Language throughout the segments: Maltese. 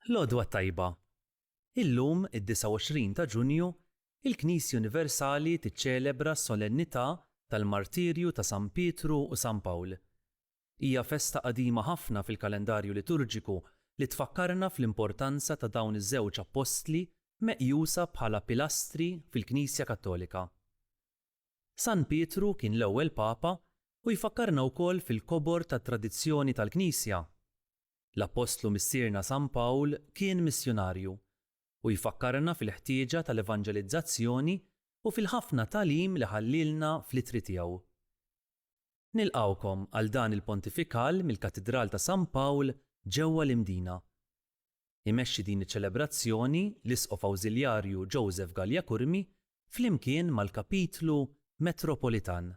L-għodwa t-tajba. Illum, id-29 ta' Ġunju, il-Knisja Universali tiċċelebra s-solennità tal-martirju ta' San Pietru u San Pawl. Hija festa qadima ħafna fil-kalendarju liturġiku li tfakkarna fl-importanza ta' dawn iż-żewġ appostli meqjusa bħala pilastri fil-Knisja Kattolika. San Pietru kien l-ewwel Papa u jfakkarna wkoll fil-kobor tat-tradizzjoni tal-Knisja. L-Appostlu Missierna San Pawl kien missjunarju u jfakkarna fil-ħtieġa tal-evanġelizzazzjoni u fil-ħafna tagħlim li ħallielna fl-ittri tiegħu. Nilqgħukom għal dan il-Pontifikal mill-Katidral ta' San Pawl ġewwa l-Imdina. Imexxi din iċ-ċelebrazzjoni l-Isqof Awżiljarju Joseph Galea Curmi flimkien mal-Kapitlu Metropolitan.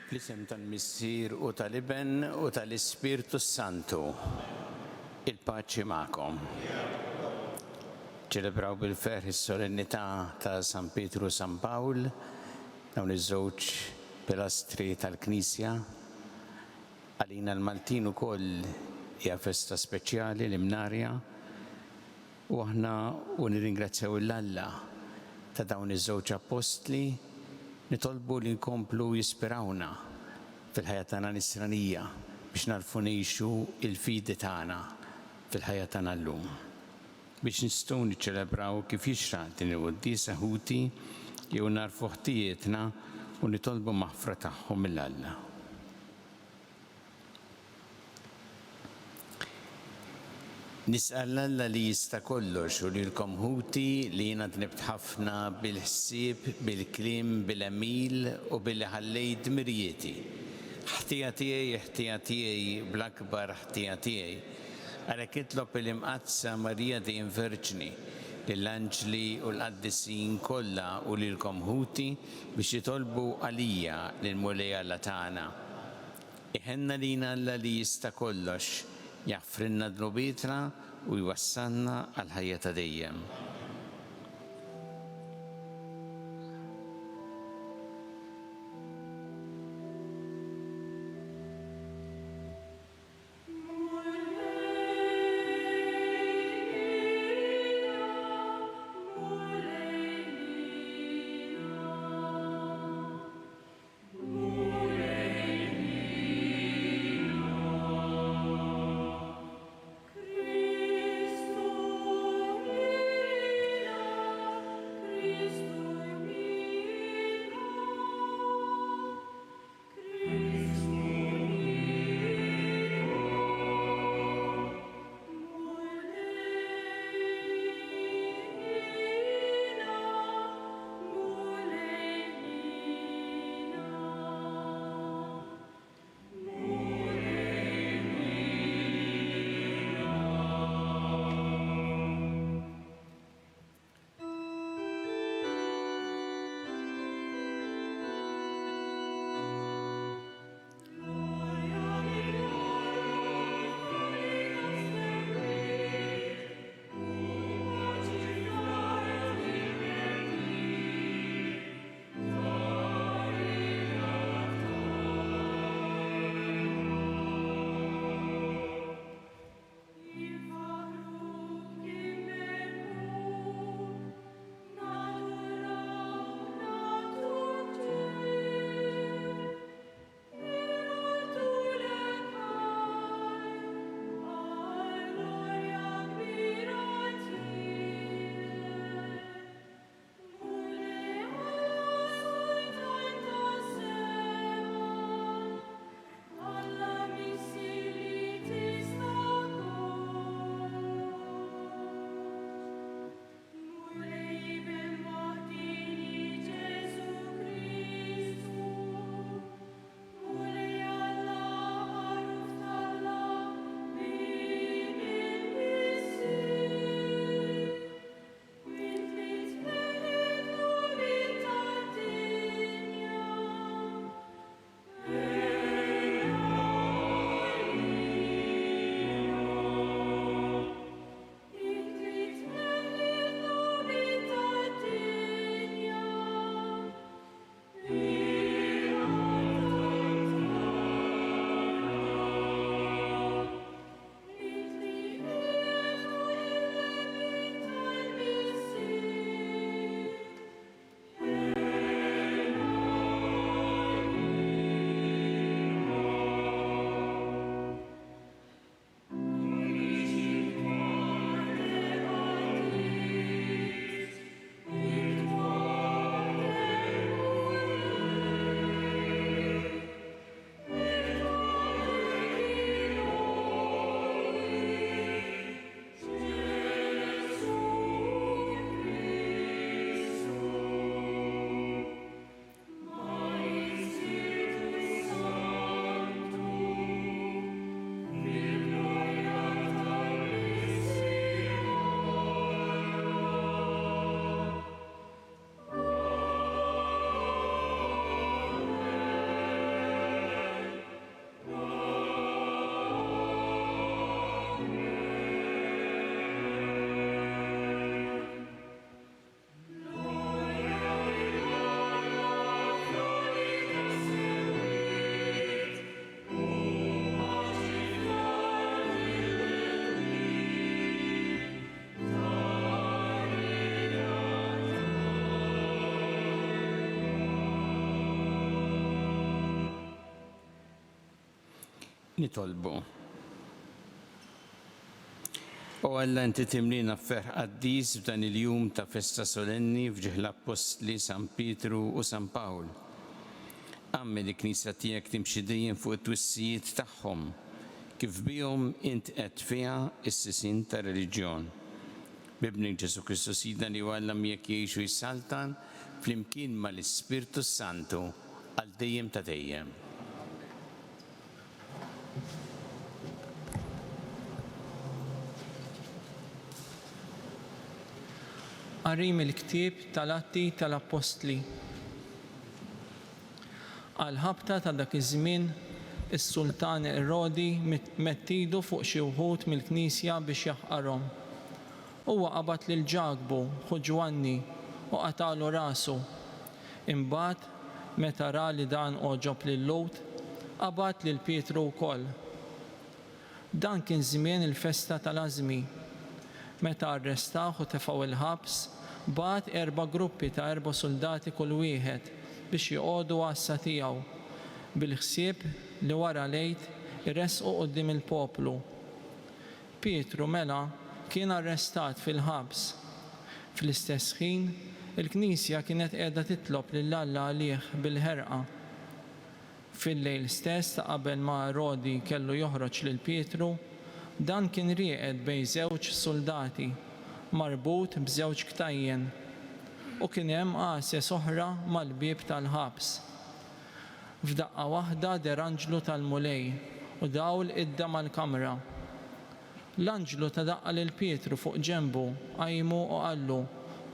Fl-isem tal-Missier u tal-Iben u tal-Ispirtu s-Santu. Il-paċi magħkom. Ċelebraw bil-ferħ is-solennità ta' San Pietru u San Pawl, dawn iż-żewġ pilastri tal-Knisja. Għalina l-Maltin ukoll hija festa speċjali l-Imnarja u aħna u nirringrazzjaw 'l Alla ta' dawn iż-żewġ appostli nitolbu li jkomplu jispirawna fil-ħajja tagħna nisranija biex nagħrfu ngħixu l-fidi tagħna fil-ħajja tagħna llum. Biex nistgħu niċċelebraw kif jixraq din il-quddiesa ħuti jew nagħrfu ħtijietna u nitolbu maħfra tagħhom mil Alla. Nistqarr 'l Alla li jista' kollox u lilkom ħuti li jiena dnibt ħafna bil-ħsieb, bil-kliem, bil-għemil u billi ħallejt dmirijieti. Ħtija tiegħi, ħtija tiegħi, bl-akbar ħtija tiegħi. Għalhekk nitlob il-Imqaddsa Marija dejjem Verġni, lill-anġli u l-qaddisin kollha u lilkom ħuti biex titolbu għalija lill-Mulej Alla tagħna. Iħenn għalina Alla li jista' kollox, jaħfrilna dnubietna u jwassalna għall-ħajja ta' dejjem. Nitolbu. O Alla, inti timlina b'ferħ qaddis f'dan il-jum ta' festa solenni f'ġieħ l-Appostli San Pietru u San Pawl. Agħmel il-Knisja tiegħek timxi dejjem fuq it-twissijiet tagħhom, kif bihom int qegħedt fiha s-sisien tar-reliġjon. B'Ibnek Ġesù Kristu Sidna li hu Alla miegħek jgħix u jsaltan flimkien mal-Ispirtu s-Santu għal dejjem ta' dejjem. Qari mill-ktieb tal-Atti tal-Appostli. Għall-ħabta ta' dak iż-żmien, is-sultan Erodi medd idu fuq xi wħud mill-knisja biex jaħqarhom. Huwa qabad lil Ġakbu, ħu Ġwanni, u qatagħlu rasu. Imbagħad, meta ra li dan għoġob lil-Lhud, qabad lil Pietru wkoll. Dan kien żmien il-festa tal-Ażmi. Meta arrestawh u tefgħu l-ħabs, bagħat erba' gruppi ta' erba' suldati kull wieħed biex joqogħdu għassa tiegħu, bil-ħsieb li wara l-Għid iressqu quddiem il-poplu. Pietru, mela, kien arrestat fil-ħabs. Fl-istess ħin, il-Knisja kienet qiegħda titlob lil Alla għalih bil-ħerqa. Fil-lejl stess ta' qabel ma Erodi kellu joħroġ lil Pietru, dan kien rieqed bejn żewġ suldati, marbut b'żewġ ktajjen, u kien hemm għases oħra mal-bieb tal-ħabs. F'daqqa waħda deher anġlu tal-Mulej u dawl idda mal-kamra. L-anġlu ta daqqa lil Pietru fuq ġenbu, qajmu u qallu,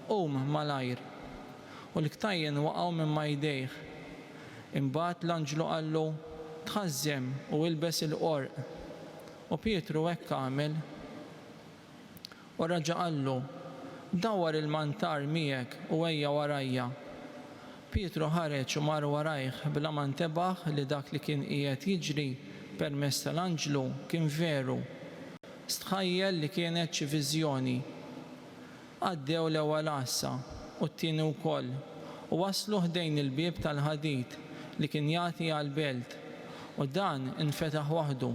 Qum malajr. U l-ktajjen waqgħu minn ma' jdejh. Imbagħad l-anġlu qallu, Tħażżem u ilbes il-qorq. U Pietru hekk għamel. U raġa' qallu, Dawwar il-mantar miegħek u ejja warajja. Pietru ħareġ u mar warajh bla ma ntebaħ li dak li kien qiegħed jiġri permezz tal-anġlu kien veru. Stħajjel li kienet xi viżjoni. Għaddew l-ewwel għassa u t-tieni wkoll u waslu ħdejn il-bieb tal-ħadid li kien jagħti għall-belt, u dan infetaħ waħdu.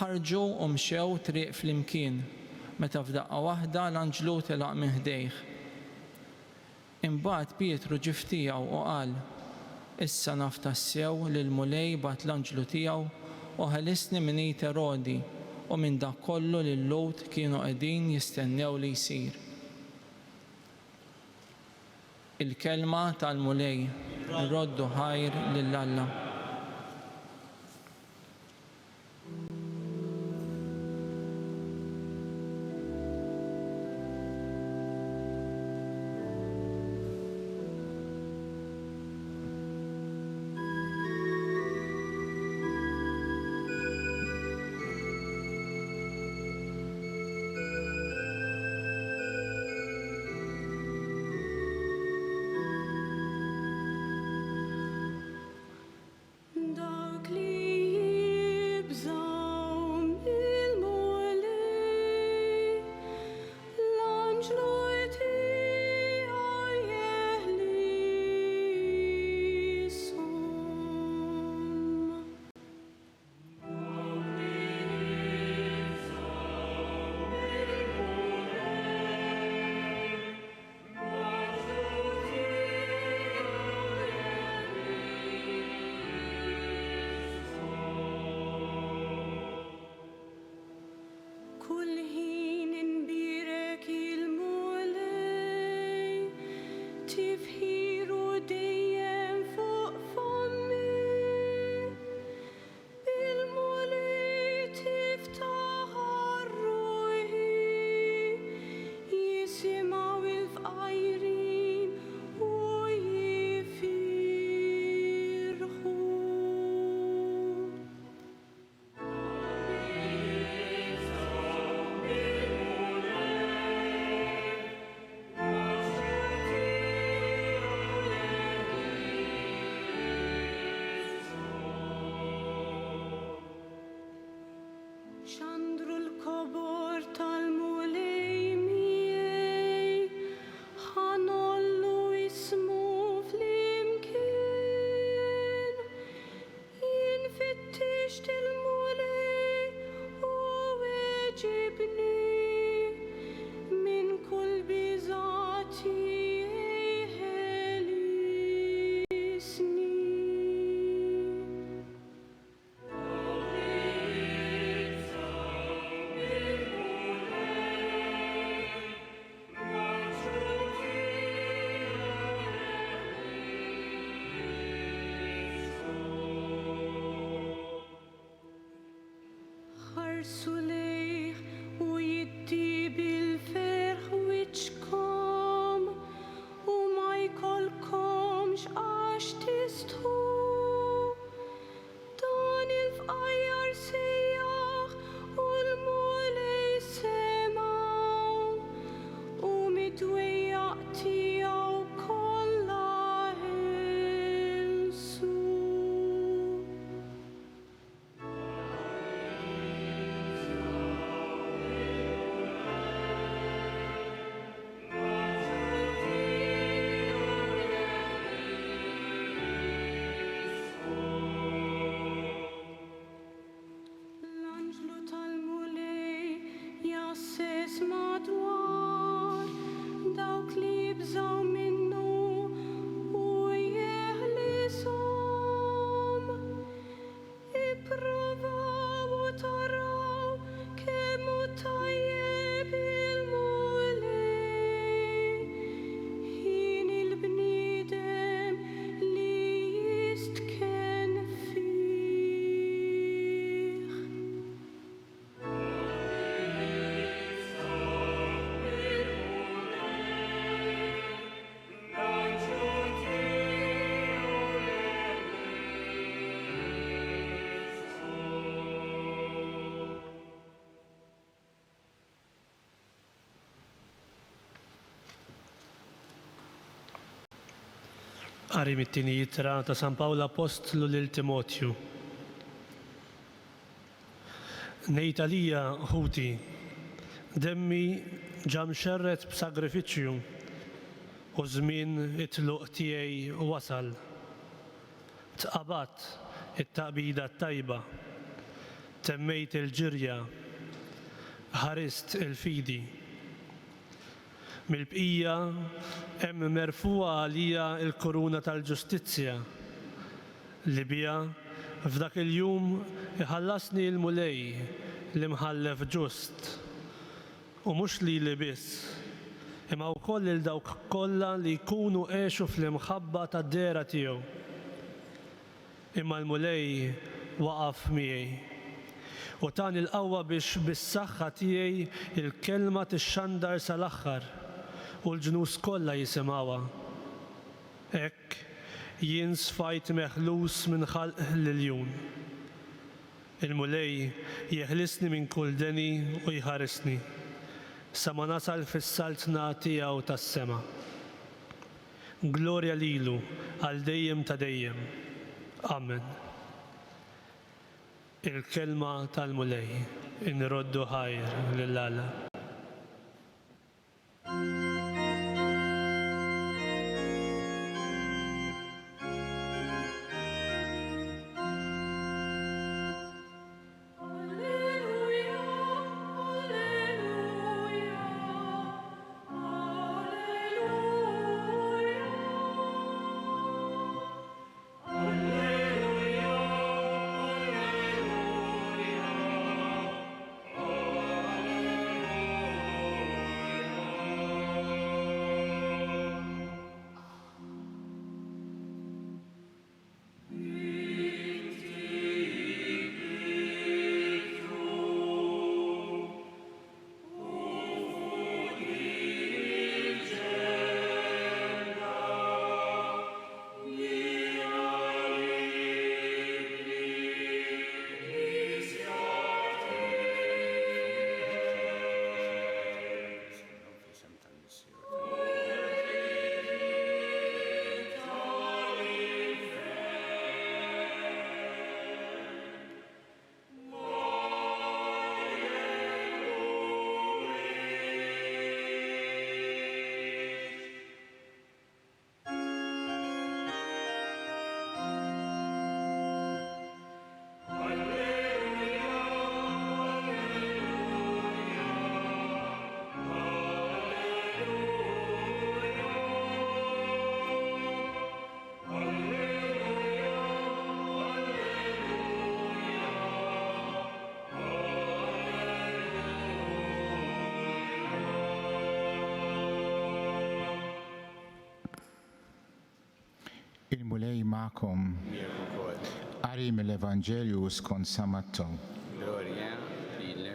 Ħarġu u mxew triq flimkien, meta f'daqqa waħda l-anġlu telaq minn ħdejh. Imbagħad Pietru ġie f'tiegħu u qal, Issa naf tassew li l-Mulej bagħat l-anġlu tiegħu u ħelisni minn id Erodi u minn dak kollu li l-Lhud kienu qegħdin jistennew li jsir. Il-Kelma tal-Mulej, Nroddu ħajr lil Alla. Dawk li jibżgħu mill-Mulej, l-anġlu tiegħu jeħlishom. Dawk li jibżgħu mill-Mulej, Kull ħin inbierek il-Mulej, tifħiru dejjem fuq fommi. Il-Mulej tiftaħar ruħi, jisimgħu l-fqajrin u jifirħu. Ħarsu lejh u jiddi bil-ferħ wiċċkom, u ma jkollkomx għax tistħu. Dan il-fqajjar sejjaħ u l-Mulej semgħu, u mid-dwejjaq tiegħu kollha ħelsu. L-anġlu tal-Mulej jgħasses madwar dawk li jibżgħu minnu u jeħlishom. Ipprovaw u taraw kemm hu tajjeb il-Mulej. Ħin il-bniedem li jistkenn fih. Qari mit-tieni ittra ta' San Pawl Appostlu lil Timotju. Ngħid għalija, ħuti, demmi ġa mxerred b'sagrifiċċju, u żmien it-tluq tiegħi wasal. Tqabadt it-taqbida t-tajba, temmejt il-ġirja, ħarist il-fidi. Mill-bqija hemm merfugħa għalija l-kuruna tal-ġustizzja, li biha f'dak il-jum iħallasni l-Mulej, l-Imħallef ġust, u mhux lili biss, imma wkoll lil dawk kollha li jkunu għexu fl-imħabba tad-dehra tiegħu. Imma l-Mulej waqaf miegħi, u tani l-qawwa biex bis-saħħa tiegħi l-kelma tixxandar sal-aħħar, u l-ġnus kollha jisimgħuha. Hekk, jien sfajt meħlus minn ħalq l-iljun. Il-Mulej jeħlisni minn kull deni u jħarisni, sa ma nasal fis-saltna tiegħu tas-sema. Glorja lilu għal dejjem ta' dejjem. Amen. Il-Kelma tal-Mulej. Inroddu ħajr lil Alla. Alleluja, alleluja, alleluja. Alleluja, alleluja, alleluja. Il-Mulej magħkom. Miegħek ukoll. Qari mill-Evanġelju skont San Mattew. Glorja lilek.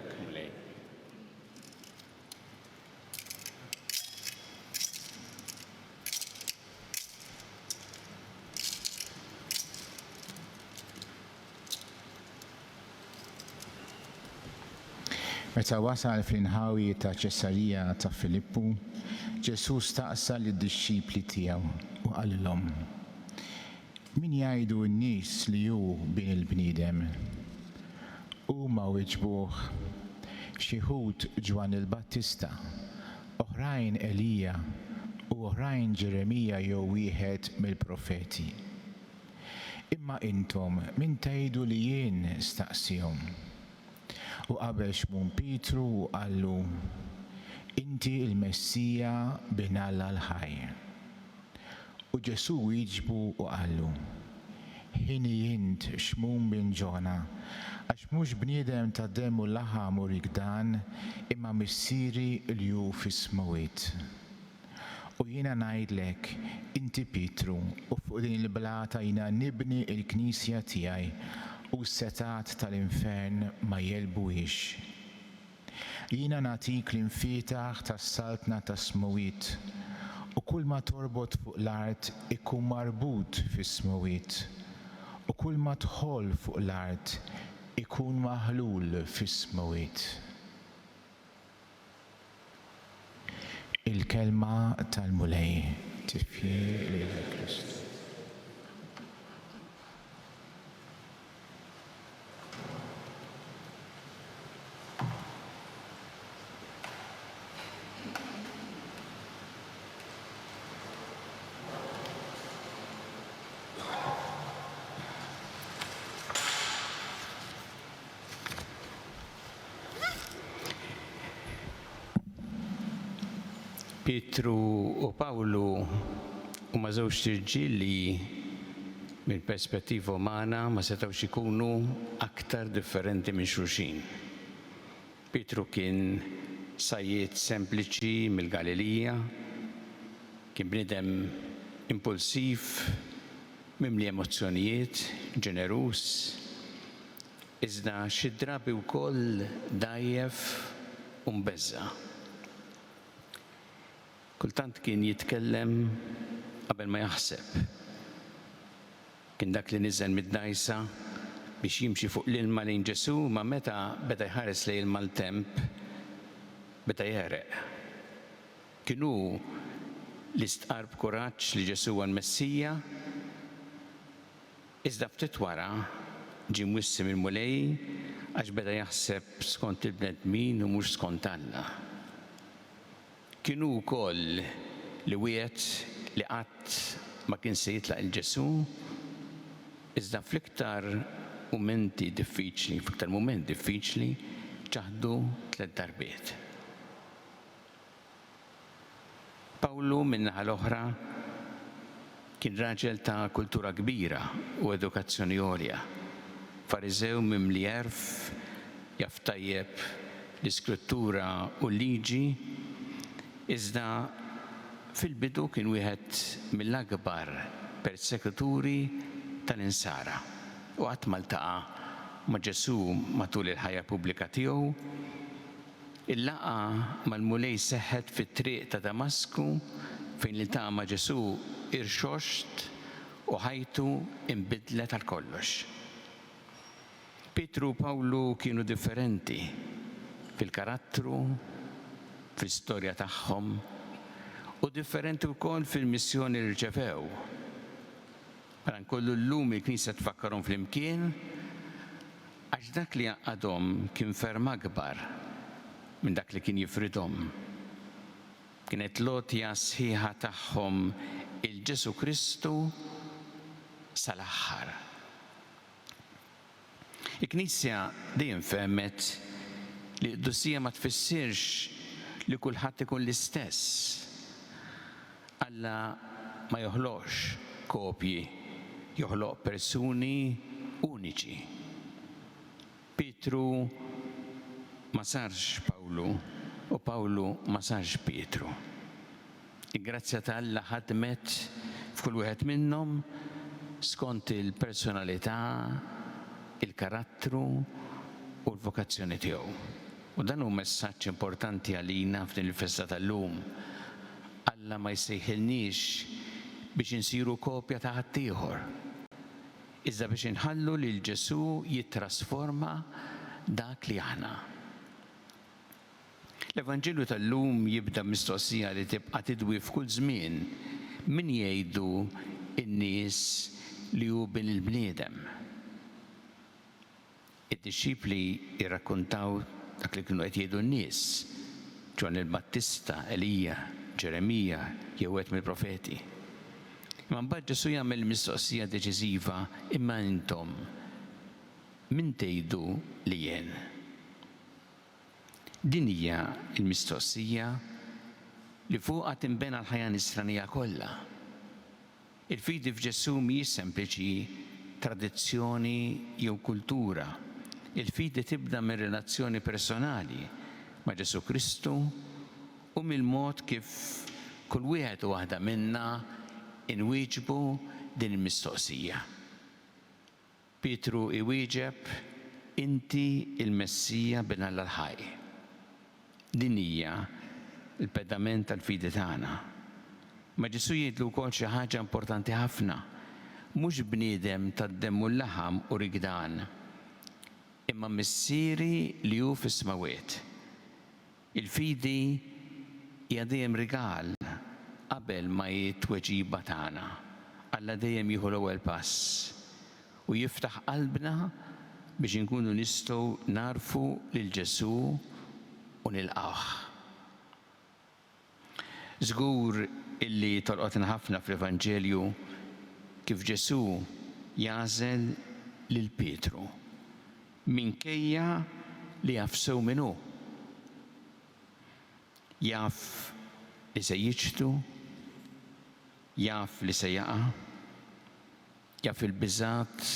Meta wasal fl-inħawi ta' Ċesarija ta' Filippu, Ġesù staqsa lid-dixxipli tiegħu u qalilhom, Min jgħidu n-nies li hu Bin il-bniedem? Huma wieġbuh, Xi wħud Ġwanni l-Battista, oħrajn Elija, u oħrajn Ġeremija jew wieħed mill-profeti. Imma intom min tgħidu li jien? staqsiehom. U qabel Xmun Pietru u qallu, Inti l-Messija, Bin Alla l-ħaj. U Ġesù wieġbu u qallu, Hieni int, Xmun bin Ġona, għax mhux bniedem ta' demm u laħam uriek dan, imma Missieri li hu fis-smewwiet. U jiena ngħidlek, inti Pietru, u fuq din il-blata jiena nibni l-knisja tiegħi, u s-setgħat tal-infern ma jegħlbuhiex. Jiena nagħtik l-imfietaħ tas-saltna tas-smewwiet, u kulma torbot fuq l-art ikun marbut fis-smewwiet, u kulma tħoll fuq l-art ikun maħlul fis-smewwiet. Il-Kelma tal-Mulej. Tifħir lilek Kristu. Pietru u Pawlu huma żewġt irġiel li minn perspettiva umana ma setgħux ikunu aktar differenti minn xulxin. Pietru kien sajjied sempliċi mill-Galilija, kien bniedem impulsiv, mimli emozzjonijiet, ġeneruż, iżda xi drabi wkoll dgħajjef u mbeżża'. Kultant kien jitkellem qabel ma jaħseb. Kien dak li niżel mid-dgħajsa biex jimxi fuq l-ilma lejn Ġesù imma meta beda jħares lejn il-maltemp beda jegħreq. Kien hu li stqarr b'kuraġġ li Ġesù huwa l-Messija. Iżda ftit wara ġie mwissi mill-Mulej għax beda jaħseb skont il-bnedmin u mhux skont Alla. Kien hu wkoll li wiegħed li qatt ma kien se jitlaq 'il Ġesù, iżda fl-iktar mumenti diffiċli, fl-iktar mument diffiċli, ċaħdu tlett darbiet. Pawlu, min-naħa l-oħra, kien raġel ta' kultura kbira u edukazzjoni għolja. Fariżew mimli għerf, jaf tajjeb l-Iskrittura u l-Liġi, iżda fil-bidu kien wieħed mill-akbar persekuturi tal-Insara u qatt ma ltaqa' ma' Ġesù matul il-ħajja pubblika tiegħu. Il-laqgħa mal-Mulej seħħet fit-triq ta' Damasku fejn iltaqa' ma' Ġesù irxoxt u ħajtu inbidlet għal kollox. Pietru u Pawlu kienu differenti fil-karattru, fl-istorja tagħhom u differenti wkoll fil-missjoni li rċevew. Madankollu llum il-Knisja tfakkarhom flimkien għax dak li għaqqadhom kien ferm akbar minn dak li kien jifridhom. Kienet l-għotja sħiħa tagħhom 'il Ġesù Kristu sal-aħħar. Il-Knisja dejjem fehmet li l-qdusija ma tfissirx li kulħadd ikun l-istess. Alla ma joħloqx kopji, joħloq persuni uniċi. Pietru ma sarx Pawlu u Pawlu ma sarx Pietru. Il-grazzja ta' Alla ħadmet f'kull wieħed minnhom skont il-personalità, il-karattru u l-vokazzjoni tiegħu. U dan hu messaġġ importanti għalina f'din il-festa tal-lum. Alla ma jsejħilniex biex insiru kopja ta' ħaddieħor, iżda biex inħallu lil Ġesù jittrasforma dak li aħna. L-Evanġelju tal-lum jibda b'mistoqsija li tibqa' tidwi f'kull żmien, Min jgħidu n-nies li hu Bin il-bniedem? Id-dixxipli jirrakkuntaw dak li kienu qed jgħidu n-nies, Ġwanni l-Battista, Elija, Ġeremija jew wieħed mill-profeti. Imma mbagħad Ġesù jagħmel il-mistoqsija deċiżiva, Imma intom, min tgħidu li jien? Din hija l-mistoqsija li fuqha tinbena l-ħajja nisranija kollha. Il-fidi f'Ġesù mhijiex sempliċi tradizzjoni jew kultura. Il-fidi tibda minn relazzjoni personali ma' Ġesù Kristu u mill-mod kif kull wieħed u waħda minna nwieġbu din il-mistoqsija. Pietru iwieġeb, Inti l-Messija Bin Alla l-ħaj. Din hija l-pedament tal-fidi tagħna. Imma Ġesù jgħidlu wkoll xi ħaġa importanti ħafna, Mhux bniedem tad-demm u l-laħam urik dan, imma Missieri li hu fis-smewwiet. Il-fidi hija dejjem rigal qabel ma hi t-tweġiba tagħna. Alla dejjem jieħu l-ewwel pass u jiftaħ qalbna biex inkunu nistgħu nagħrfu lil Ġesù u nilqgħuh. Żgur illi tolqotna ħafna fl-Evanġelju kif Ġesù jagħżel lil Pietru minkejja li jaf sew min hu. Jaf li se jiċtu, jaf li se jaqa', jaf il-biżgħat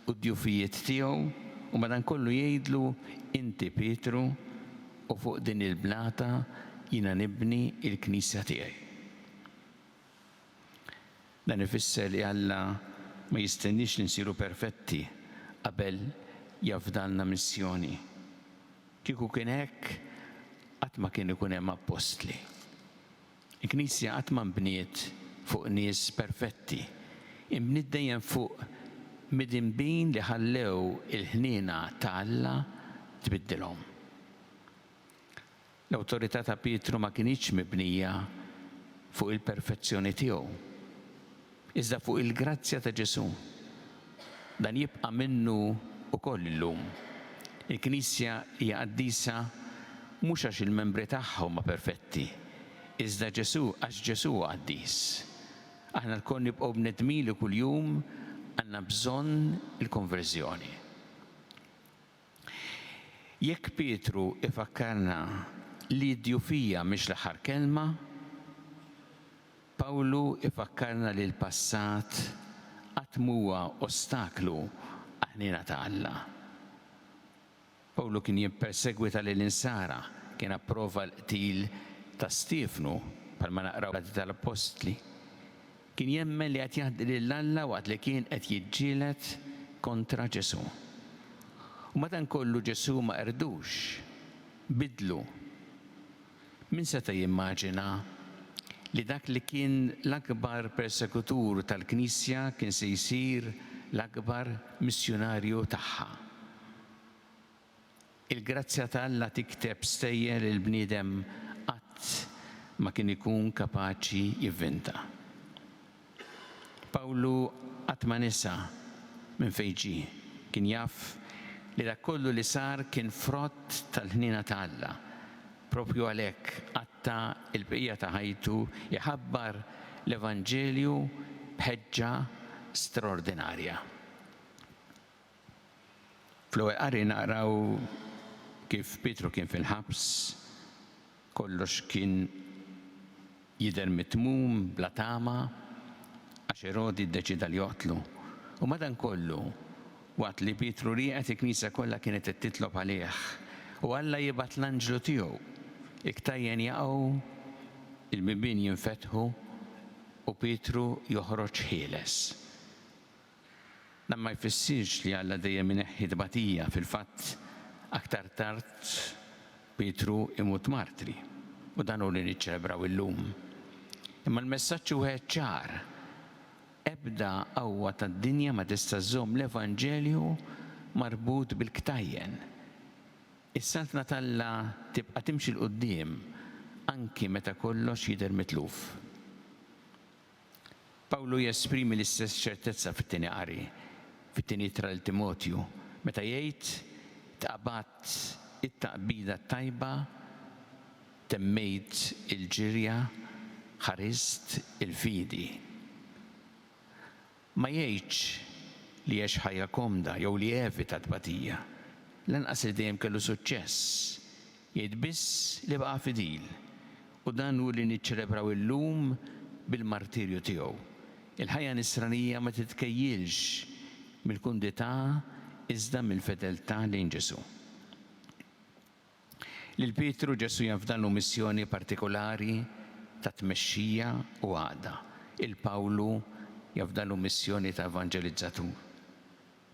u d-djufijiet tiegħu u madankollu jgħidlu inti Pietru u fuq din il-blata jiena nibni l-knisja tiegħi. Dan ifisser li Alla ma jistenniex li nsiru perfetti qabel jafdalna missjoni. Kieku kien hekk, qatt ma kien ikun hemm appostli. Il-Knisja qatt ma nbniet fuq nies perfetti. Inbniet dejjem fuq midinbin li ħallew il-ħniena ta' Alla tbiddilhom. L-awtorità ta' Pietru ma kinitx mibnija fuq il-perfezzjoni tiegħu, iżda fuq il-grazzja ta' Ġesù. Dan jibqa' minnu wkoll illum. Il-Knisja hija qaddisa mhux għax il-membri tagħha huma perfetti, iżda Ġesù għax Ġesù hu qaddis. Aħna lkoll nibqgħu bnedmin li kuljum għandna bżonn il-konverżjoni. Jekk Pietru ifakkarna li d-djufija mhix l-aħħar kelma, Pawlu ifakkarna li l-passat qatt m'huwa ostaklu għall-ħniena ta' Alla. Pawlu kien jippersegwita lill-Insara, kien approva l-qtil ta' Stiefnu, bħalma naqraw fl-Atti tal-Appostli. Kien jemmen li qed jaqdi lil Alla waqt li kien qed jiġġieled kontra Ġesù. U madankollu Ġesù ma qerdux, biddlu. Min seta' jimmaġina li dak li kien l-akbar persekutur tal-Knisja kien se jsir l-akbar missjunarju tagħha? Il-grazzja ta' Alla tikteb stejjer li l-bniedem qatt ma kien ikun kapaċi jivvinta. Pawlu qatt ma nesa minn fejn ġie. Kien jaf li dak kollu li sar kien frott tal-ħniena ta' Alla. Proprju għalhekk qatta' l-bqija ta' ħajtu jħabbar l-evanġelju b'ħeġġa straordinarja. Fl-ewwel qari naqraw kif Pietru kien fil-ħabs, kollox kien jidher mitmum, bla tama, għax Erodi ddeċieda li joqtlu. U madankollu, waqt li Pietru rieqed il-Knisja kollha kienet qed titlob għalih. U Alla jibgħat l-anġlu tiegħu. Il-ktajjen jaqgħu, il-bibien jinfetħu u Pietru joħroġ ħieles. Dan ma jfissirx li Alla dejjem ineħħi t-tbatija, fil-fatt, aktar tard Pietru imut martri, u dan hu li niċċelebraw illum. Imma l-messaġġ hu wieħed ċar, ebda qawwa tad-dinja ma tista' żżomm l-evanġelju marbut bil-ktajjen. Is-Saltna t'Alla tibqa' timxi 'l quddiem anki meta kollox jidher mitluf. Pawlu jesprimi l-istess ċertezza fit-tieni qari, fit-tieni ittra lil Timotju, meta jgħid, Tqabadt it-taqbida t-tajba, temmejt il-ġirja, ħarist il-fidi. Ma jgħidx li għex ħajja komda jew li evita t-tbatija, lanqas li dejjem kellu suċċess. Jgħid biss li baqa' fidil. U dan hu li niċċelebraw illum bil-martirju tiegħu. Il-ħajja nisranija ma titkejjilx mill-kumdità iżda mill-fedeltà lejn Ġesù. Lil Pietru Ġesù jafdalu missjoni partikulari ta' tmexxija u għaqda. Il Pawlu jafdalu missjoni ta' evanġelizzatur.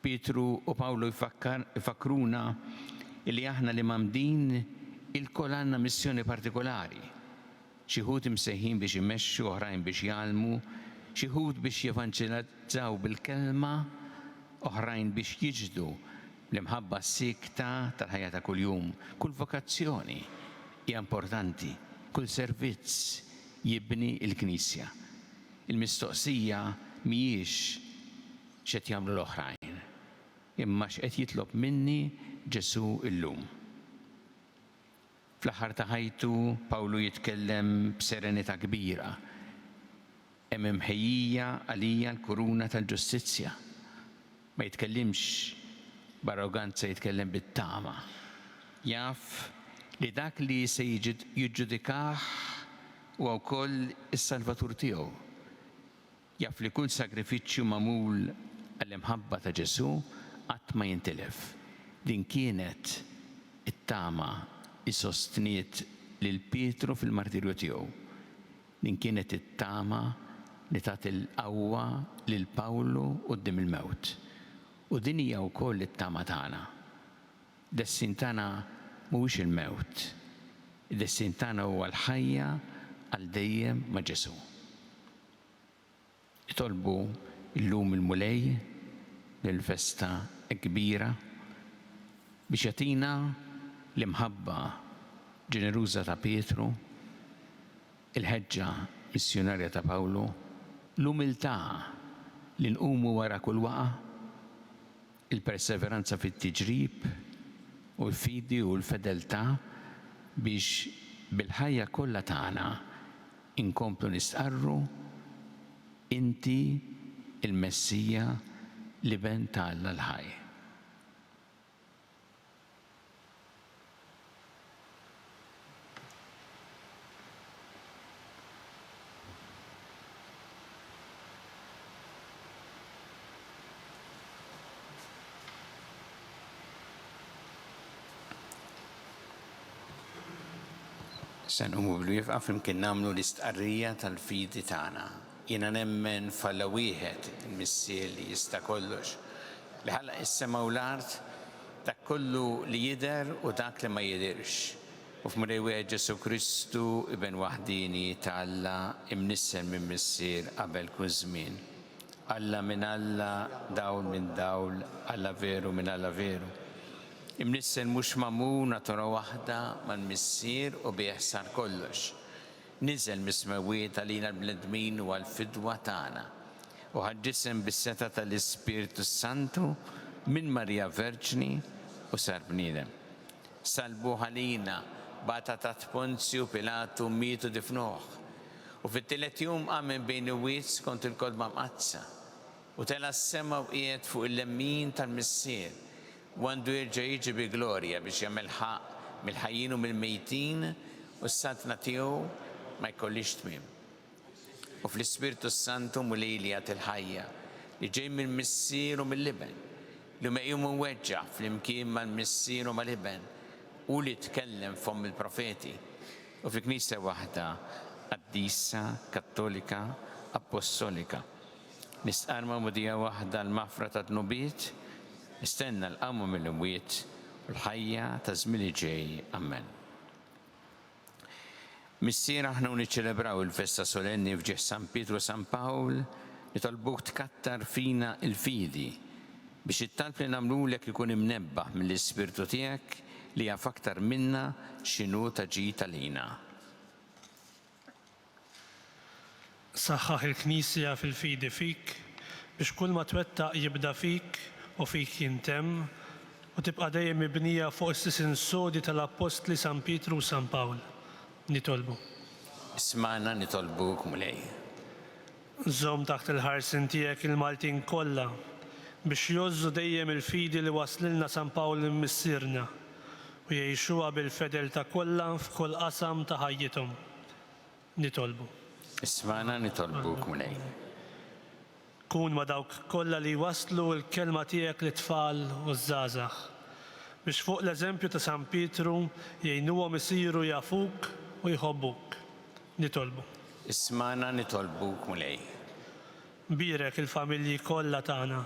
Pietru u Pawlu jfakkruna li aħna l-imgħammdin ilkoll għandna missjoni partikulari. Xi wħud imsejħin biex imexxu, oħrajn biex jgħallmu, xi wħud biex jevanġelizzaw bil-kelma, oħrajn biex jiġdu L-imħabba siekta tal-ħajja ta' kuljum, kull vokazzjoni hija importanti, kull servizz jibni l-Knisja. Il-mistoqsija mhijiex x'qed jagħmlu l-oħrajn, imma x'qed jitlob minni Ġesù llum. Fl-aħħar ta' ħajtu, Pawlu jitkellem b'serenità kbira. Hemm imħejjija għalija l-kuruna tal-ġustizzja. Ma jitkellimx b'arroganza jitkellem bit-tama. Jaf li dak li se jiġġudikah huwa wkoll is-Salvatur tiegħu. Jaf li kull sagrifiċċju magħmul għall-imħabba ta' Ġesù qatt ma jintilef. Din kienet it-tama li sostniet lil Pietru fil-martirju tiegħu. Din kienet it-tama li tat il-qawwa lil Pawlu quddiem il-mewt. U din hija wkoll it-tama tagħna. Id-destin tagħna mhuwiex il-mewt. Id-destin tagħna huwa l-ħajja għal dejjem ma' Ġesù. Nitolbu llum il-Mulej lill-festa kbira biex jagħtina l-imħabba ġeneruża ta' Pietru, il-ħeġġa missjunarja ta' Pawlu, l-umiltà li nqumu wara kull waqgħa, il-perseveranza fit-tiġrib u l-fidi u l-fedeltà biex bil-ħajja kollha tagħna Inkomplu nistqarru, Inti l-Messija, l-Iben ta' Alla l-ħaj. Se nqumu bil-wieqfa flimkien nagħmlu l-istqarrija tal-fidi tagħna. Jiena nemmen f'Alla wieħed, il-Missier li jista' kollox, li ħalaq is-sema u l-art, dak kollu li jidher u dak li ma jidhirx, u f'Mulej wieħed Ġesù Kristu, Iben waħdieni ta' Alla, imnissel minn Missier qabel kull żmien. Alla minn Alla, dawl minn dawl, Alla veru minn Alla veru. Imnissel mhux magħmul natura waħda mal-Missier u bih sar kollox. Niżel mis-smewwiet għalina l-bnedmin u għall-fidwa tagħna, u ħa ġisem bis-setgħa tal-Ispirtu s-Santu minn Marija Verġni u sar bniedem. Sallbuh għalina, bata taħt Ponzju Pilatu, miet u difnuh. U fit-tielet jum qam minn bejn l-imwiet skont il-Kotba Mqaddsa. U tela' s-sema u qiegħed fuq il-lemmin tal-Missier, u għandu jerġa' jiġi bi glorja biex jagħmel ħaqq mill-ħajjin u mill-mejtin, u s-saltna tiegħu ma jkollhiex tmiem. U fl-Ispirtu s-Santu Mulej li jagħti l-ħajja, li ġej mill-Missier u mill-Iben, li meqjum u mweġġa' flimkien mal-Missier u mal-Iben, hu li tkellem f'fomm il-profeti, u fi Knisja waħda qaddisa, kattolika, appostolika. Nistqarr magħmudija waħda għall-maħfra tad-dnubiet, nistenna l-qawma mill-imwiet u l-ħajja taż-żmien li ġej. Ammen. Missier, aħna u niċċelebraw il-festa solenni f'ġieħ San Pietru u San Pawl, nitolbuk tkattar fina l-fidi, biex it-talb li nagħmlulek ikun imnebbaħ mill-Ispirtu tiegħek. li jaf aktar minna x'inhu ta' ġid għalina. Saħħaħ il-Knisja fil-fidi fik, biex kulma twettaq jibda fik u fik jintemm, u tibqa' dejjem mibnija fuq is-sisien sodi tal-Appostli San Pietru u San Pawl. Nitolbu. Ismagħna nitolbuk, Mulej. Żomm taħt il-ħarsien tiegħek il-Maltin kollha, biex jgħożżu dejjem il-fidi li wasslilna San Pawl Missierna, u jgħixuha bil-fedeltà kollha f'kull qasam ta' ħajjithom. Nitolbu. Ismagħna nitolbuk, Mulej. Kun ma' dawk kollha li jwasslu l-kelma tiegħek lit-tfal u ż-żgħażagħ, biex fuq l-eżempju ta' San Pietru jgħinuhom isiru jafuk u jħobbuk. Nitolbu. Ismagħna nitolbuk, Mulej. Bierek il-familji kollha tagħna,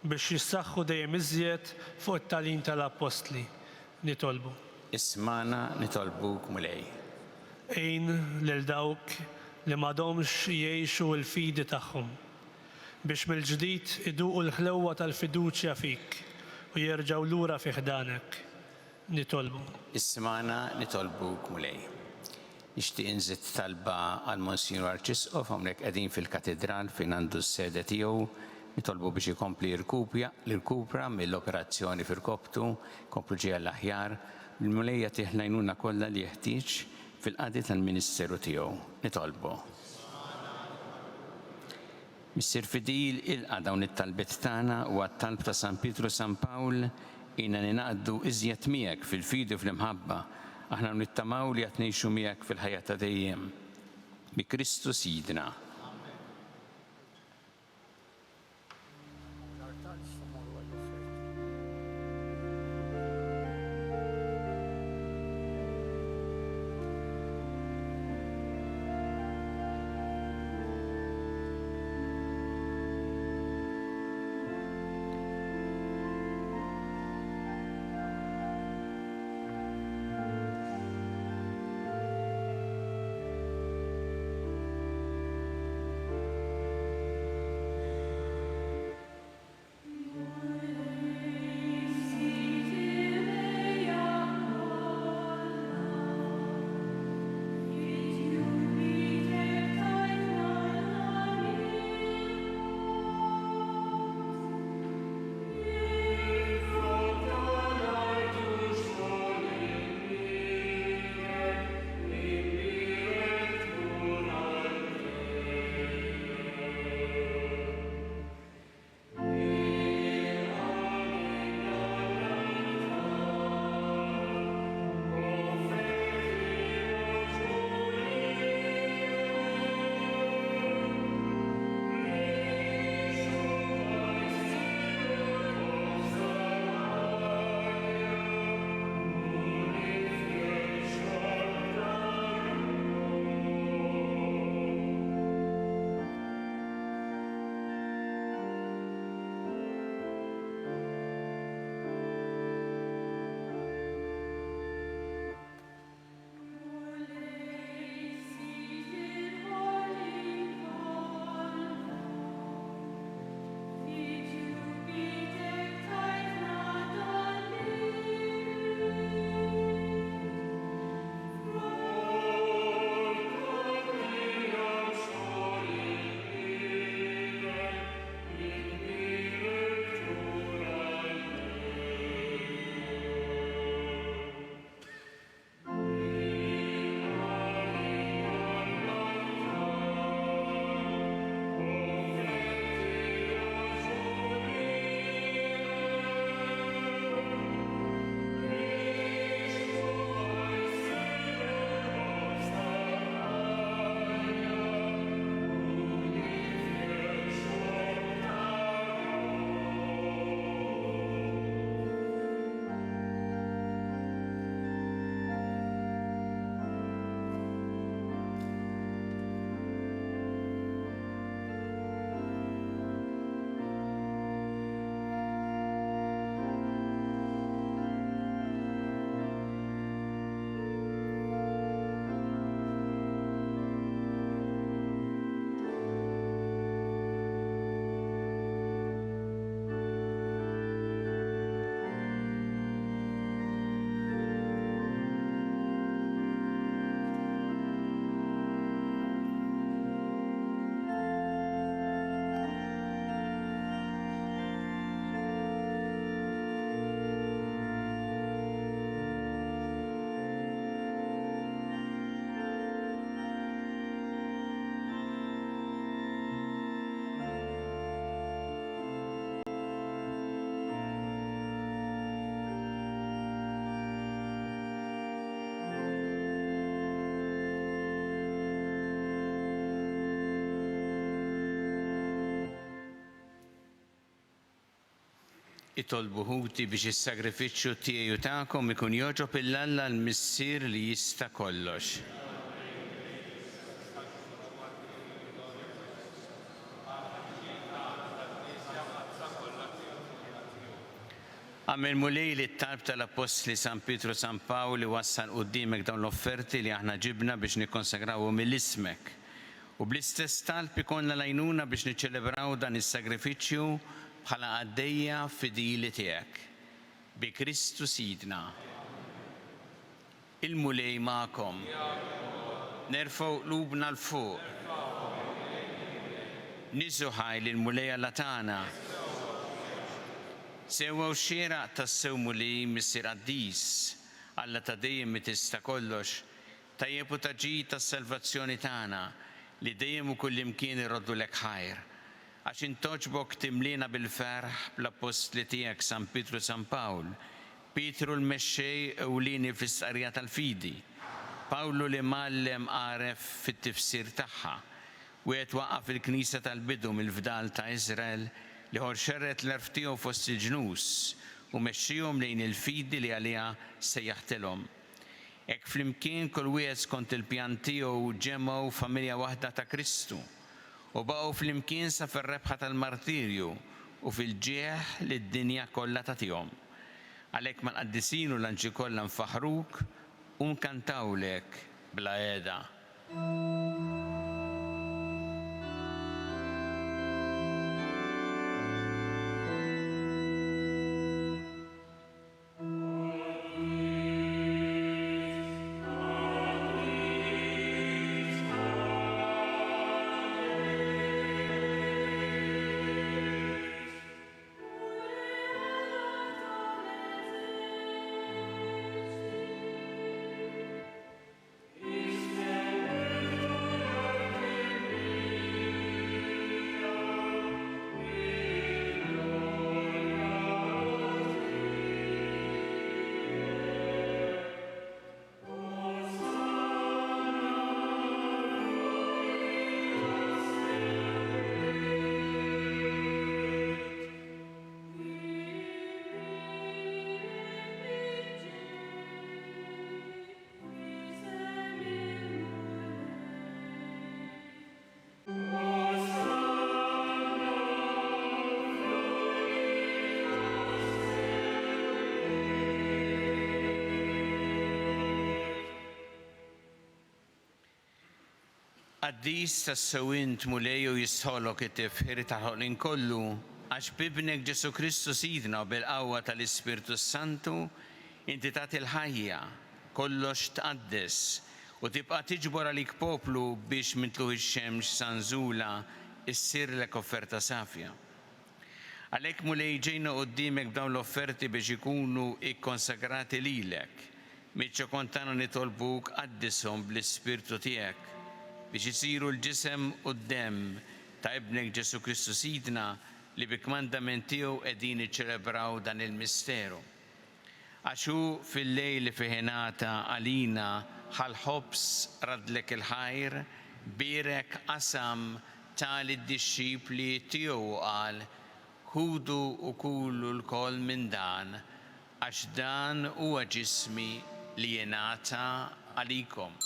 biex jissaħħu dejjem iżjed fuq it-tagħlim tal-Appostli. Nitolbu. Ismagħna nitolbuk, Mulej. Għin lil dawk li m'għadhomx jgħixu l-fidi tagħhom, biex mill-ġdid iduqu l-ħlewwa tal-fiduċja fik u jerġgħu lura fi ħdanek. Nitolbu. Ismagħna nitolbuk, Mulej. Nixtieq inżid talba għal Monsinjur Arċisqof, hawnhekk qegħdin fil-Katidral fejn għandu s-sede tiegħu. Nitolbu biex ikompli jirkupja, jirkupra mill-operazzjoni f'irkoptu, jkomplu ġej għall-aħjar. Il-Mulej jagħtih l-għajnuna kollha li jeħtieġ fil-qadi tal-ministeru tiegħu. Nitolbu. Missier fidil, ilqa' dawn it-talbiet tagħna u għat-talb ta' San Pietru u San Pawl, għinna ningħaqdu iżjed miegħek fil-fidi u fl-imħabba, aħna u nittamaw li għad ngħixu miegħek fil-ħajja ta' dejjem. Bi Kristu Sidna. Itolbu ħuti biex is-sagrifiċċju tiegħi u tagħkom ikun jogħġob 'il Alla l-Missier li jista' kollox. Agħmel Mulej li t-talb tal-Appostli San Pietru u San Pawl iwassal quddiemek dawn l-offerti li aħna ġibna biex nikkonsagrawhom 'il ismek. U bl-istess talb ikollna l-għajnuna biex niċċelebraw dan is-sagrifiċċju bħala qaddejja fidili tiegħek. Bi Kristu Sidna. Il-Mulej magħkom. Nerfgħu qlubna 'l fuq. Niżżu ħajr lill-Mulej Alla tagħna. Sewwa u xieraq tassew Mulej Missier Qaddis, Alla ta' dejjem li tista' kollox, Tajjeb u ta' ġid għas-salvazzjoni tagħna, li dejjem u kullimkien irroddulek ħajr. Għax int togħġbok timliena bil-ferħ bl-appostli tiegħek San Pietru u San Pawl, Pietru l-mexxej ewlieni fl-istqarrija tal-fidi, Pawlu l-imgħallem għaref fit-tifsir tagħha. Wieħed waqqaf il-Knisja tal-bidu mill-fdal ta' Iżrael, l-ieħor xerred l-għerf tiegħu fost il-ġnus u mexxiehom lejn il-fidi li għaliha sejjaħtilhom. Hekk flimkien kull wieħed skont il-pjan tiegħu ġemgħu familja waħda ta' Kristu, u baqgħu flimkien sa fir-rebħa tal-martirju u fil-ġieħ li d-dinja kollha tagħtihom. Għalhekk mal-qaddisin u l-anġli kollha nfaħħruk u nkantawlek bla heda. Qaddis tassew int, Mulej, u jistħollok it-tifħir tal-ħolqien kollu, għax b'Ibnek Ġesù Kristu Sidna u bil-qawwa tal-Ispirtu s-Santu inti tagħti l-ħajja, kollox tqaddes, u tibqa' tiġbor għalik poplu biex minn tlugħ ix-xemx sa nżulha ssirlek offerta safja. Għalhekk, Mulej, ġejna quddiemek b'dawn l-offerti biex ikunu kkonsagrati lilek. Miċ-ċokon tagħna nitolbuk qaddishom bl-Ispirtu tiegħek, biex isiru l-ġisem u d-demm ta' Ibnek Ġesù Kristu Sidna li bi kmandament tiegħu qegħdin niċċelebraw dan il-misteru. Għax hu fil-lejl li fih ingħata għalina ħa l-ħobż, raddlek il-ħajr, bierek, qasam, ta lid-dixxipli tiegħu u qal, Ħudu u kulu lkoll minn dan, għax dan huwa ġismi li jingħata għalikom.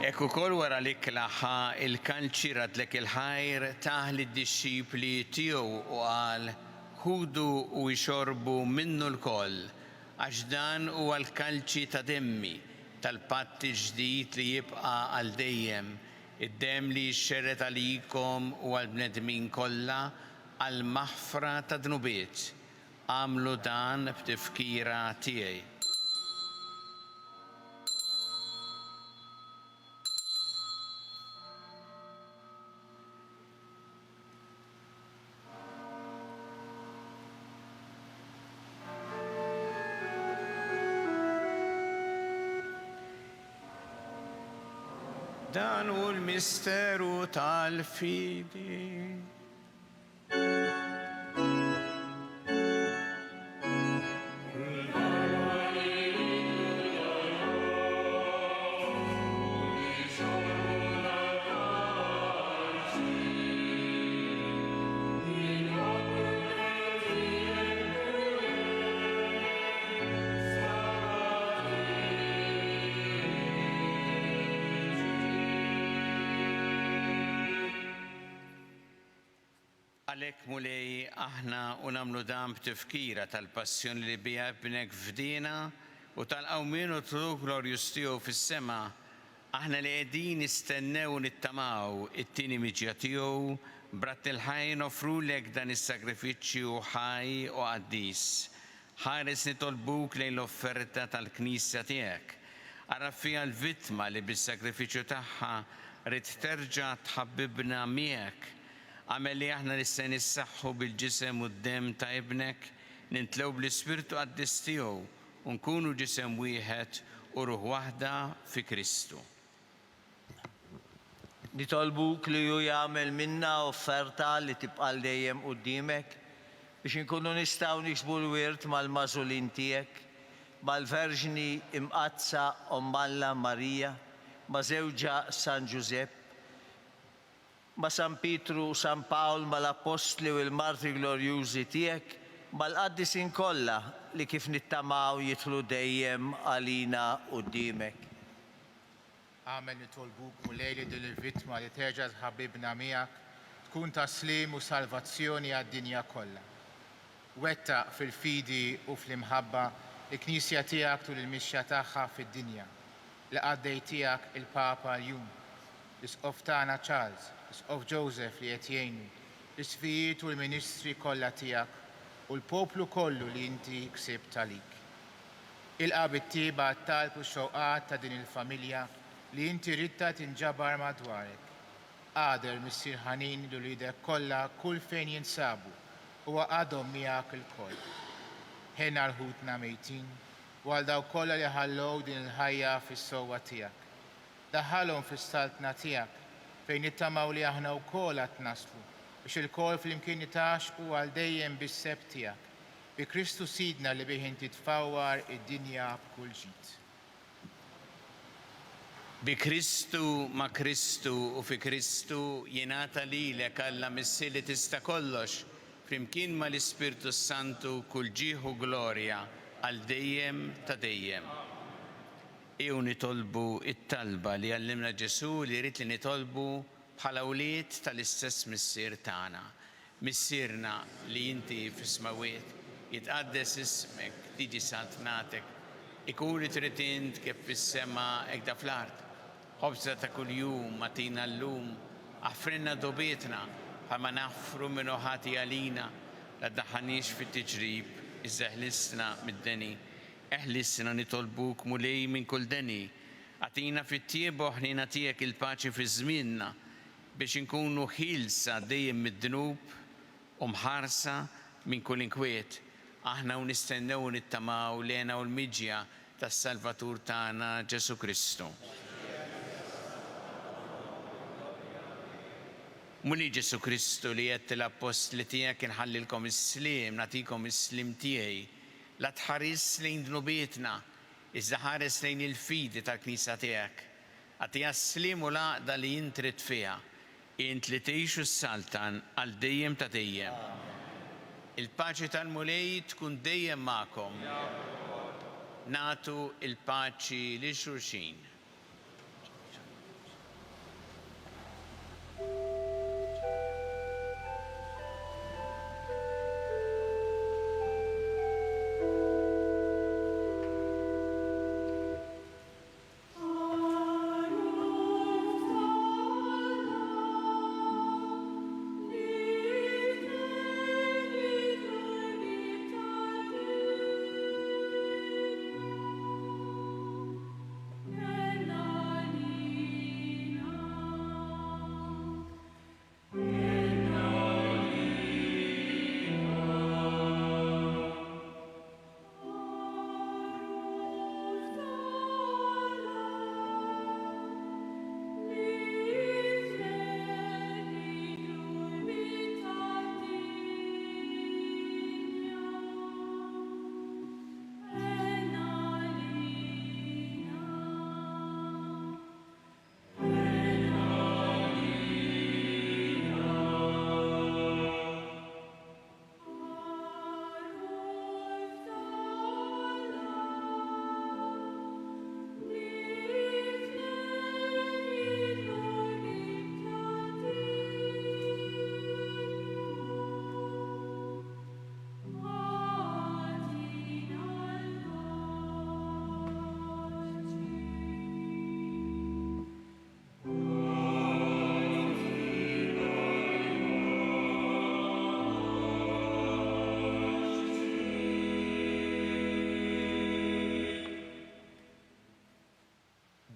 Hekk ukoll wara l-ikla ħa l-kalċi, raddlek il-ħajr, tah lid-dixxipli tiegħu u qal, Ħudu u ixorbu minnu lkoll, għax dan huwa l-kalċi ta' demmi, tal-patt il-ġdid li jibqa' għal dejjem, Id-demm li jixxerred għalikom u għall-bnedmin kollha għall-maħfra tad-dnubiet. Agħmlu dan b'tifkira tiegħi. Dan hu l-misteru tal-fidi. Għalhekk, Mulej, aħna u nagħmlu dan b'tifkira tal-passjoni li biha Ibnek fdiena u tal-qawmien u t-tlugħ glorjuż tiegħu fis-sema, aħna li qegħdin nistennew u nittamaw it-tieni miġja tiegħu, b'radd il-ħajr noffrulek dan is-sagrifiċċju ħaj u qaddis. Ħares nitolbuk lejn l-offerta tal-Knisja tiegħek. Agħraf fiha l-vittma li bis-sagrifiċċju tagħha ridt terġa' tħabbibna miegħek. Agħmel li aħna li se nissaħħu bil-ġisem u d-demm ta' Ibnek, nintlew bl-Ispirtu Qaddis tiegħu u nkunu ġisem wieħed u ruħ waħda fi Kristu. Nitolbuk li hu jagħmel minna offerta li tibqa' għal dejjem quddiemek, biex inkunu nistgħu niksbu l-wirt mal-magħżulin tiegħek, mal-Verġni Imqaddsa Omm Alla Marija, ma' żewġha San Ġużepp, ma' San Pietru u San Pawl, mal-Appostli u l-Martri glorjużi tiegħek, mal-qaddisin kollha li kif nittamaw jidħlu dejjem għalina quddiemek. Agħmel nitolbuk, Mulej, li din il-vittma li terġa' tħabbibna miegħek tkun ta' sliem u salvazzjoni għad-dinja kollha. Wettaq fil-fidi u fl-imħabba l-Knisja tiegħek tul il-mixja tagħha fid-dinja, l-qaddej tiegħek il-Papa Ljun, l-Isqof tagħna Charles, l-Isqof Joseph li qed jgħinu, l-Isqfijiet u l-ministri kollha tiegħek u l-poplu kollu li inti ksibt għalik. Ilqa' bit-tjieba t-talb u x-xewqat ta' din il-familja li inti ridtha tinġabar madwarek. Agħder, Missier ħanin, 'l uliedek kollha kull fejn jinsabu u għaqqadhom miegħek ilkoll. Ħenn għal ħutna mejtin u għal dawk kollha li ħallew din il-ħajja fis-sewwa tiegħek. Daħħalhom fis-Saltna tiegħek, fejn nittamaw li aħna wkoll għad naslu, biex ilkoll flimkien nitgħaxxqu għal dejjem bis-sebħ tiegħek, bi Kristu Sidna li bih inti tfawwar id-dinja b'kull ġid. Bi Kristu, ma' Kristu u fi Kristu jingħata lilek, Alla Missier li tista' kollox, flimkien ma' l-Ispirtu s-Santu kull ġieħ u glorja għal dejjem ta' dejjem. Ejjew nitolbu t-talba li għallimna Ġesù li jrid li nitolbu bħala wlied tal-istess Missier tagħna. Missierna li inti fis-smewwiet, jitqaddes ismek, tiġi saltnatek, ikun li trid int kif fis-sema hekk fl-art. Ħobżna ta' kuljum agħtina llum, aħfrilna dnubietna bħalma naħfru min hu ħati għalina, la ddaħħalniex fit-tiġrib, iżda eħlisna mid-deni. Eħlisna nitolbuk, Mulej, minn kull deni. Agħtina fit-tjieba u ħniena tiegħek il-paċi fi żmienna, biex inkunu ħielsa dejjem mid-dnub u mħarsa minn kull inkwiet, aħna u nistennew u nittamaw l-hena u l-miġja tas-Salvatur tagħna Ġesù Kristu. Mulej Ġesù Kristu li għedt lill-appostli tiegħek inħallilkom is-sliem, nagħtikom is-sliem tiegħi, La tħarisx lejn dnubietna, iżda ħares lejn il-fidi tal-Knisja tiegħek. Agħtiha s-sliem u l-għaqda li int ridt fiha, int li tgħix u ssaltan għal dejjem ta' dejjem. Il-paċi tal-Mulej tkun dejjem magħkom. Nagħtu l-paċi lil xulxin.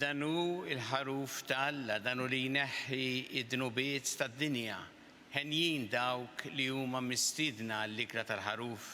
Dan hu l-Ħaruf ta' Alla, dan hu li jneħħi d-dnubiet tad-dinja. Henjin dawk li huma mistiedna għall-ikla tal-Ħaruf.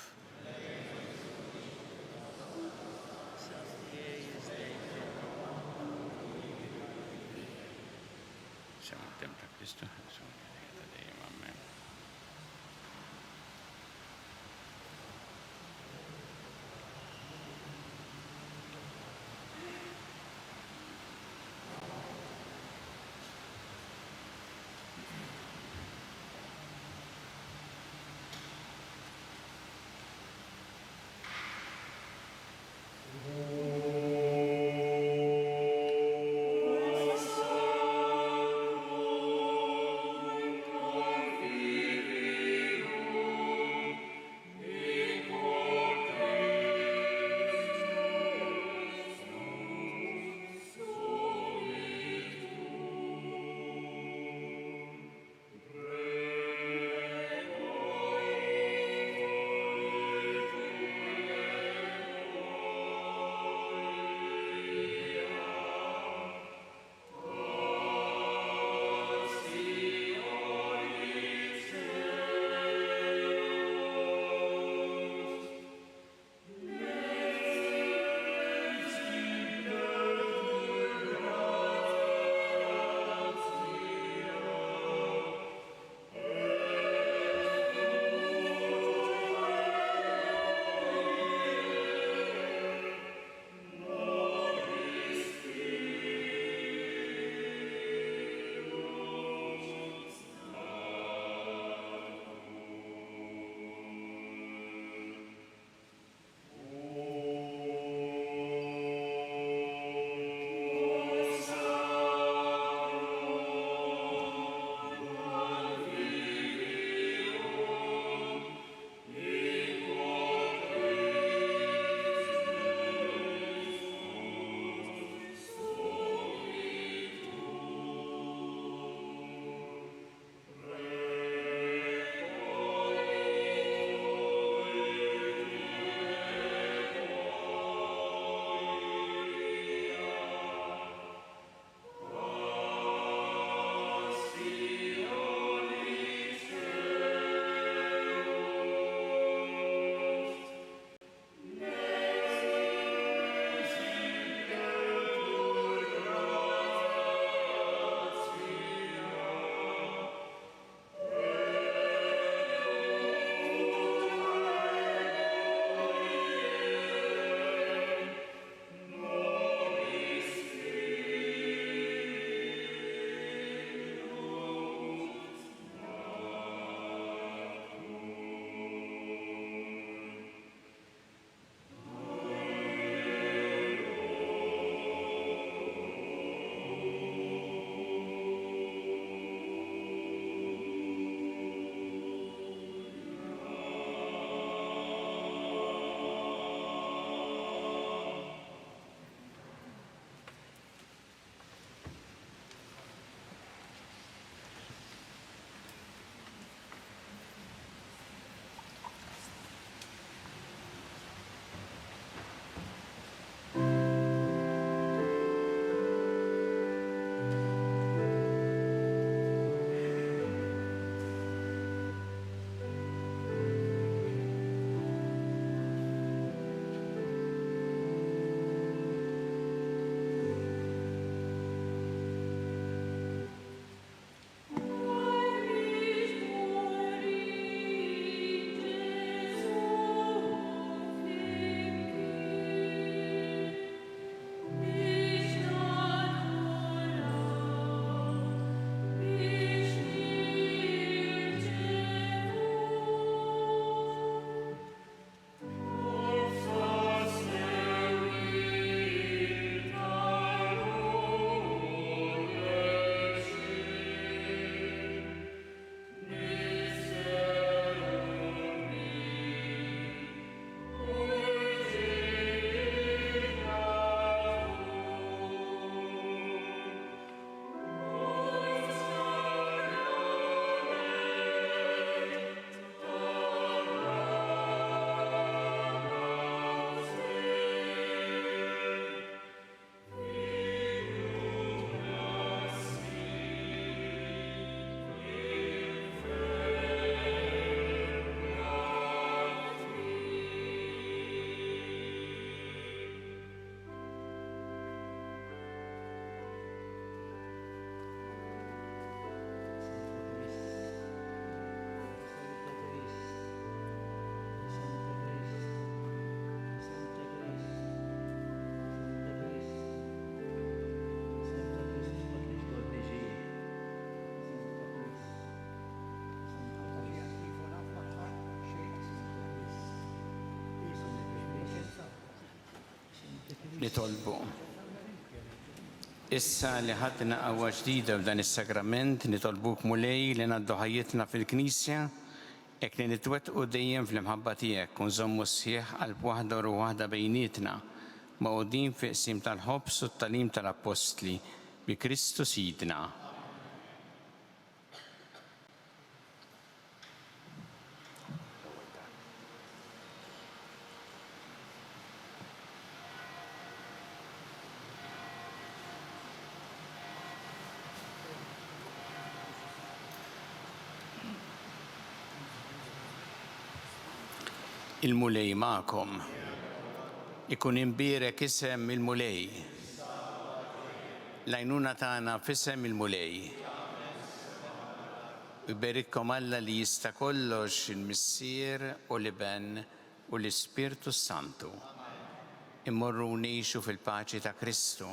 Nitolbu. Issa li ħadna qawwa ġdida f'dan is-sagrament, nitolbuk Mulej li ngħaddu ħajjitna fil-Knisja hekk li nitwettqu dejjem fl-imħabba tiegħek u nżommu sħiħ qalb waħda u ruħ waħda bejnietna, magħqudin fi qsim tal-ħobż u t-tagħlim tal-Appostli, bi Kristu Sidna. Il-Mulej magħkom. Ikun imbierek isem il-Mulej. L-għajnuna tagħna f'isem il-Mulej. U jberikkom Alla li jista' kollox, il-Missier u l-Iben u l-Ispirtu s-Santu. Immorru u ngħixu fil-paċi ta' Kristu.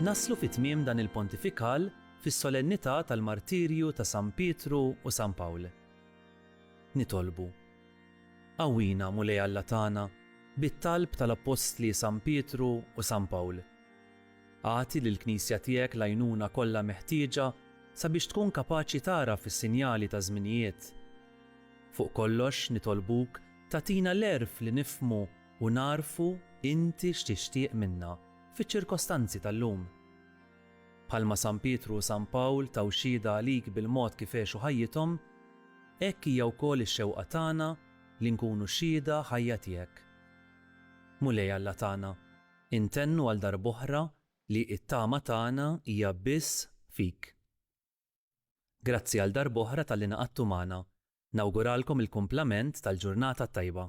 Naslu fi tmiem dan il-pontifikal fis-solennità tal-martirju ta' San Pietru u San Pawl. Nitolbu. Qawwina, Mulej Alla tagħna, bit-talb tal-Appostli San Pietru u San Pawl. Agħti lill-Knisja tiegħek l-għajnuna kollha meħtieġa sabiex tkun kapaċi tagħraf is-sinjali taż-żminijiet. Fuq kollox nitolbuk tagħtina l-għerf li nifhmu u nagħrfu inti x'tixtieq minna fiċ-ċirkostanzi tal-lum. Bħalma San Pietru u San Pawl taw xhieda għalik bil-mod kif għexu ħajjithom, hekk hija wkoll ix-xewqa tagħna li nkunu xhieda ħajja tiegħek. Mulej Alla tagħna, intennu għal darb'oħra li t-tama tagħna hija biss fik. Grazzi għal darb'oħra talli ngħaqadtu magħna. Nawguralkom il-kumplament tal-ġurnata t-tajba.